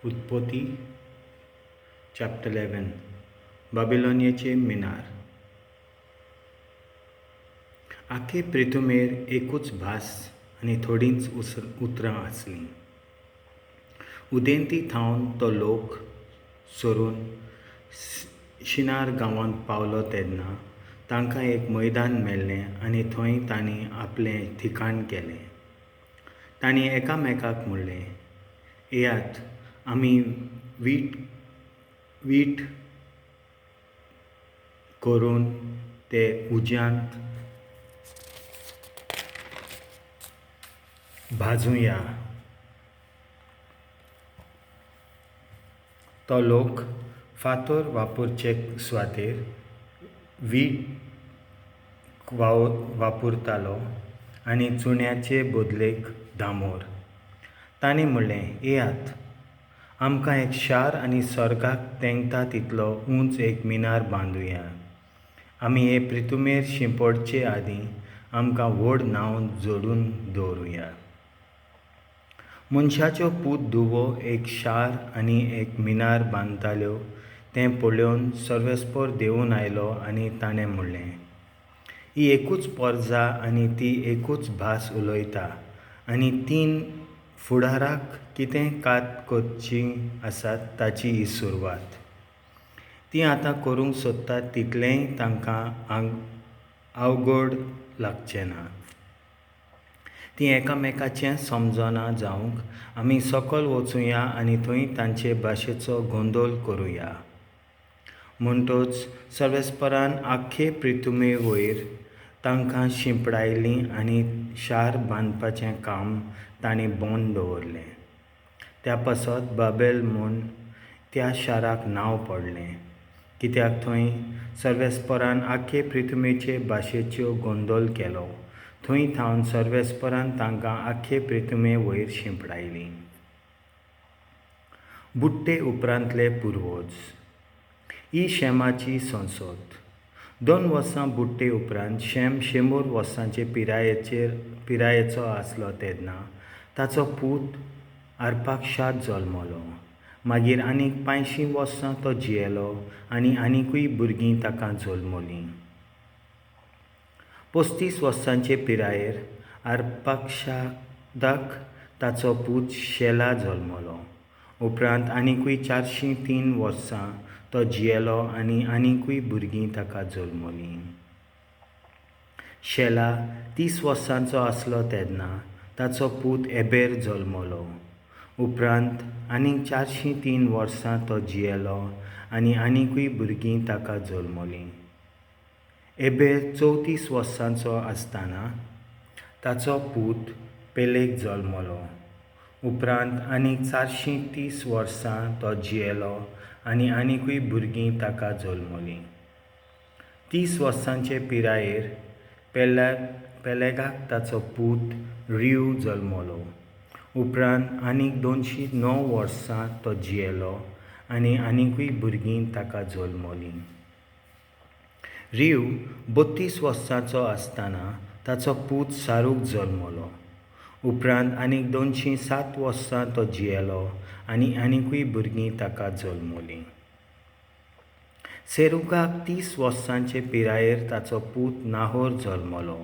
उत्पत्ती चॅप्टर 11. बाबिलोनियाचे मिनार. आख्खे प्रिथुमेर एकूच भास आनी थोडींच उतरां आसलीं. उदेंती थावन तो लोक सरून शिनार गांवांत पावलो तेन्ना तांकां एक मैदान मेळ्ळें आनी थंय तांणी आपलें ठिकाण केलें. तांणी एकामेकाक म्हणलें, येयात आमी वीट करून ते उज्यांत भाजुया. तो लोक फातर वापरचे सुवातेर वीट वापरतालो आनी चुन्याचे बदलेक डांबर. तांणी म्हणलें, येयात आमकां एक शार आनी स्वर्गाक तेंकता तितलो उंच एक मिनार बांदुया. आमी हे प्रिथुमेर शिंपडचे आदीं आमकां व्हड नांव जोडून दवरुया. मनशाच्यो पूत धुवो एक शार आनी एक मिनार बांदताल्यो तें पळोवन सर्वेस्पर देंवून आयलो आनी ताणें म्हणलें, ही एकूच परजा आनी ती एकूच भास उलयता आनी तीन फुडाराक कितें कात करची आसात ताची ही सुरवात. ती आतां करूंक सोदतात तितलेंय तांकां अवघड लागचें ना. तीं एकामेकाचें समजना जावंक आमी सकयल वचुया आनी थंय तांचे भाशेचो गोंदळ करुया. म्हणटच सर्वेस्परान आख्खे प्रिथुमे वयर तांकां शिंपडायलीं आनी शार बांदपाचें काम तांणी बंद दवरलें. त्या पासत बाबेल म्हूण त्या शाराक नांव पडलें, कित्याक थंय सर्वेस्परान आख्खे प्रिथुमेचे भाशेच्यो गोंदळ केलो. थंय थावन सर्वेस्परान तांकां आख्खे प्रिथुमे वयर शिंपडायलीं. बुडटे उपरांतले पुर्वज. ही शेमाची संसद. 2 वर्सां बुडटे उपरांत शेम 100 वर्सांचे पिरायेचो आसलो तेन्ना ताचो पूत अर्पाक्षाद जल्मलो. मागीर आनीक 85 वर्सां तो जियेलो आनी आनिकूय भुरगीं ताका जल्मलीं. 35 वर्सांचे पिरायेर अर्पाक्षादाक ताचो पूत शेला जल्मलो. उपरांत आनिकूय 403 वर्सां तो जियेलो आनी आनिकूय भुरगीं ताका जल्मलीं. शेला 30 वर्सांचो आसलो तेन्ना ताचो पूत एबेर जल्मलो. उपरांत आनीक 403 वर्सां तो जियेलो आनी आनिकूय भुरगीं ताका जल्मलीं. एबेर 34 वर्सांचो आसतना ताचो पूत पेलेग जल्मलो. उपरांत आनीक 430 वर्सां तो जियेलो आनी आनिकूय भुरगीं ताका जल्मलीं. 30 वर्सांचे पिरायेर पेलेगाक ताचो पूत रिव जल्मलो. उपरांत आनीक 209 वर्सां तो जियेलो आनी आनिकूय भुरगीं ताका जल्मलीं. रिव 32 वर्सांचो आसतना ताचो पूत सारूक जल्मलो. उपरांत आनीक 207 वर्सां तो जियेलो आनी आनिकूय भुरगीं ताका जल्मलीं. सेरुगाक 30 वर्सांचे पिरायेर ताचो पूत नाहोर जल्मलो.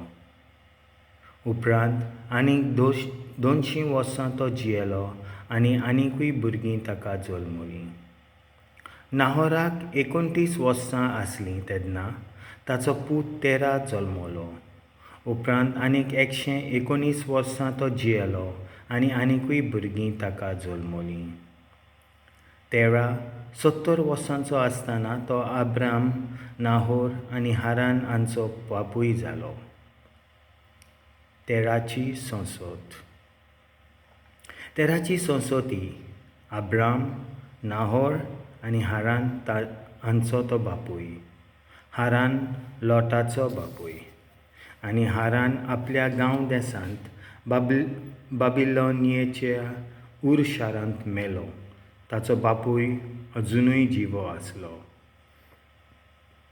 उपरांत आनीक 200 वर्सां तो जियेलो आनी आनिकूय भुरगीं ताका जल्मलीं. नाहोराक 29 वर्सां आसलीं तेन्ना ताचो पूत तेरा जल्मलो. उपरांत आनीक 119 वर्सां तो जियेलो आनी आनिकूय भुरगीं ताका जल्मलीं. तेरा 70 वर्सांचो आसतना तो आब्राम, नाहोर आनी हारान हांचो बापूय जालो. तेराची संसद. तेराची संसद ही आब्राम, नाहोर आनी हारान हांचो तो बापूय. हारान लोटाचो बापूय आनी हारान आपल्या गांव देसांत बाबिलोनियेच्या उर शारांत मेलो. ताचो बापूय अजुनूय जिवो आसलो.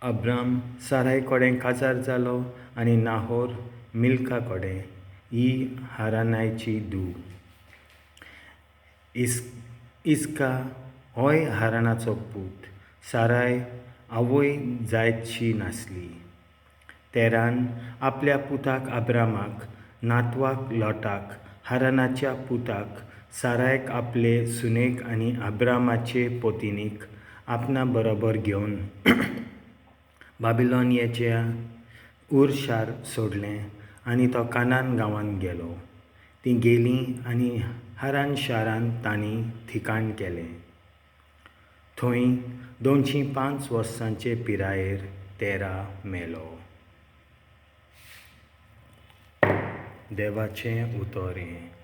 अब्राम साराय कडेन काजार जालो आनी नाहोर मिल्का कडेन, ही हारानायची धूव. इस्का होय हारानाचो पूत. साराय आवय जायतशी नासली. तेरान आपल्या पुताक आब्रामाक, नातवाक लोटाक, हारानाच्या पुताक सारायक आपले सुनेक आनी आब्रामाचे पोतिनीक आपणा बरोबर घेवन बाबिलोनियाच्या उर शार सोडलें आनी तो कानान गांवांत गेलो. तीं गेलीं आनी हारान शारांत तांणी ठिकाण केलें. थंय 205 वर्सांचे पिरायेर तेरा मेलो. देवाचें उतर हें.